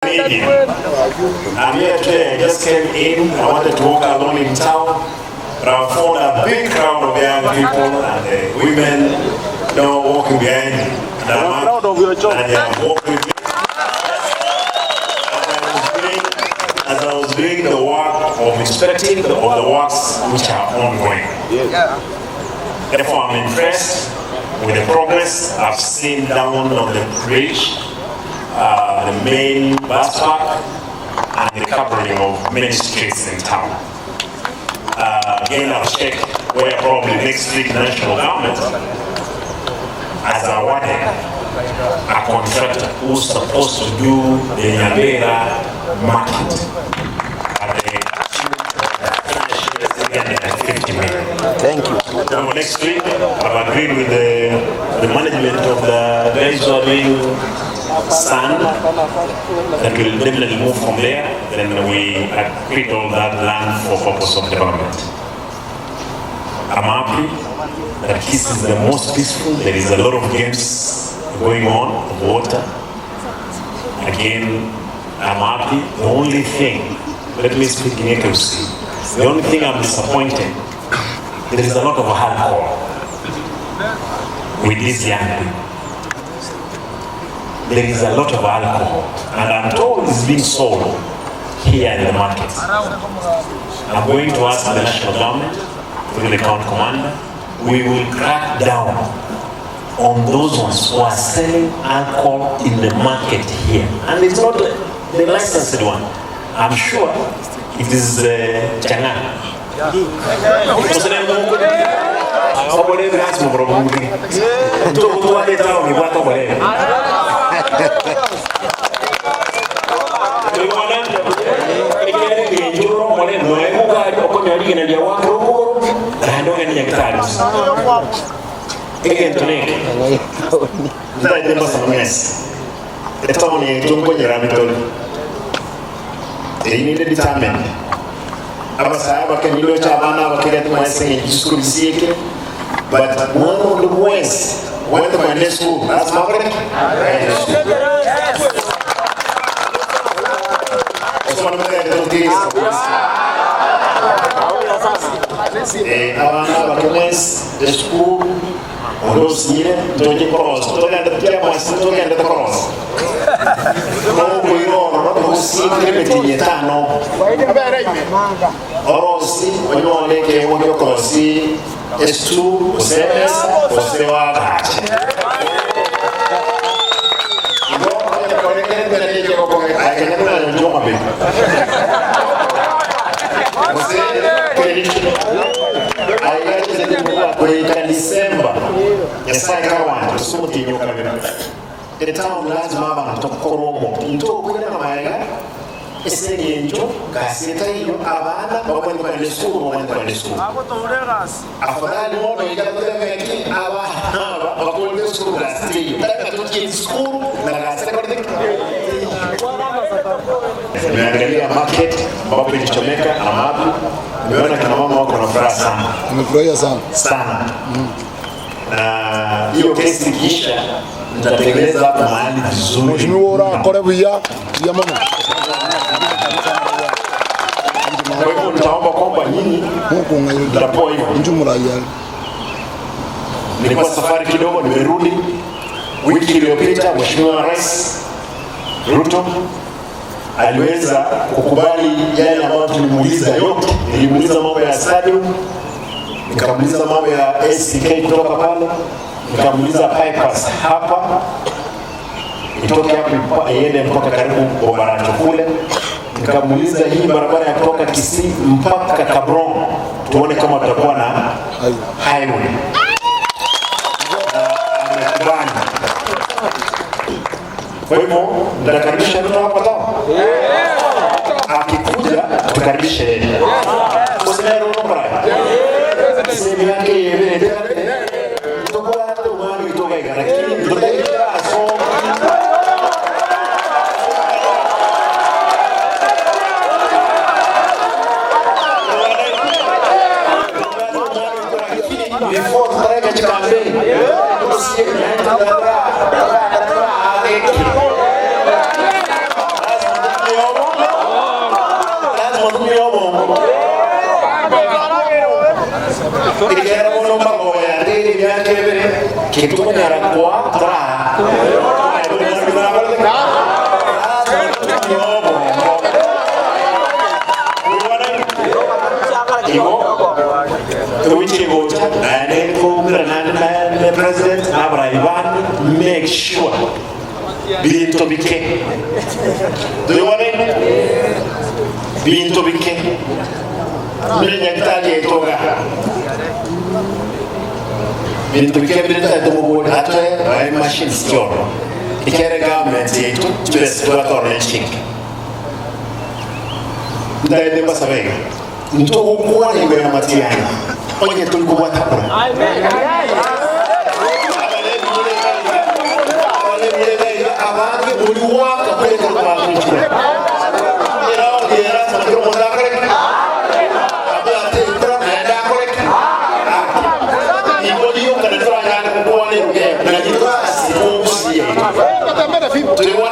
Media. I'm here today. I just came in. I wanted to walk alone in town, but I found a big crowd of young people and women, walking behind. And I'm Proud of your job. And they have walked with me. As I was doing the work of inspecting of the works which are ongoing. Therefore, I'm impressed with the progress I've seen down on the bridge, the main bus park, and the covering of many streets in town. Again, I've checked where probably next week national government has awarded a contractor who's supposed to do the Nyabera market at the tune of 350 million. Thank you. Now, next week, I've agreed with the management of the guys who are doing sand that will definitely move from there. Then we acquit all that land for purpose of development. I'm happy that this is the most peaceful. There is a lot of games going on of water. Again, I'm happy. The only thing, let me speak in Ekegusii. The only thing I'm disappointed, there is a lot of alcohol with these young people. There is a lot of alcohol, and I'm told it's being sold here in the market. I'm going to ask the national government, through the county commander, we will crack down on those ones who are selling alcohol in the market here. And it's not the licensed one. I'm sure it is Chang'aa. Obole gas mo bro muri. To to wale tao ni bwata obole. Tuliona ikere ngenjuro mole no ebuka okonya ligena lya wakro na ndo ngani nyakitari. Egento neke. Ndaite mbasa mwesi. Etown yetu nkonyera mitoli. Eyinile determined. Abasaya bakenilo cha abana bakega tumwese ngisukuru sieke. But mwana ndo mwesi wende kwende school. Lazima akore. Osman mwe ndo abana bakemwesi eschool ondosire ntoje koros togenda tia mwesi togenda koros no kuiroro no usikire metinye tano orosi onyole ke wonyo korosi estu osemesa osewa gache Disemba nyasaye kawanje tusumutinyo kabira etown lazima abantu tokoromo ntokwira maega esengenjo gaseta iyo abana bakwenda kwenda school bakwenda kwenda school afadhali mono ikatutengeki abana bakwenda school gaseta iyo taka tukie school na gaseta kwenda. Nimeangalia market ambapo ilichomeka amabu, nimeona kina mama wako na furaha sana. Nimefurahia sana. Sana. Na hiyo kesi ikiisha nitatengeneza hapo mahali vizuri. Mheshimiwa ora akore buya ya mama. Kwa hivyo nitaomba kwamba nyinyi Mungu mtapoa hivyo. Njumura ya. Nilikuwa safari kidogo, nimerudi wiki iliyopita. Mheshimiwa Rais Ruto aliweza kukubali yale ambayo tulimuuliza yote. Nilimuuliza mambo ya stadium, nikamuuliza mambo ya ACK kutoka pale, nikamuuliza bypass hapa itoke hapo iende mpaka karibu Bobaracho kule, nikamuuliza hii barabara ya kutoka Kisii mpaka Kabron tuone kama tutakuwa na highway. Amekubali. Kwa hivyo nitakaribisha Ruto hapa tao. Akikuja tukaribishe yeye. Usinero nombra. Sisi yake yeye. Tutakuwa hata umani kutoka lakini tutakuwa so before tutaweka kampeni. Kitukunyara kwa tra. President Nabra make sure bintu bike. Do you want it? Bintu bike. Mimi nyakitaji etoga. Bintu bike bintu etomobodi atoe ay machines choro. Ikere government yetu tubes turatore chink. Ndaende basabega. Ntokukuwa ni matiani. Onye tulikuwa takura. Amen. Abange buli waka kweka kwa kuchura.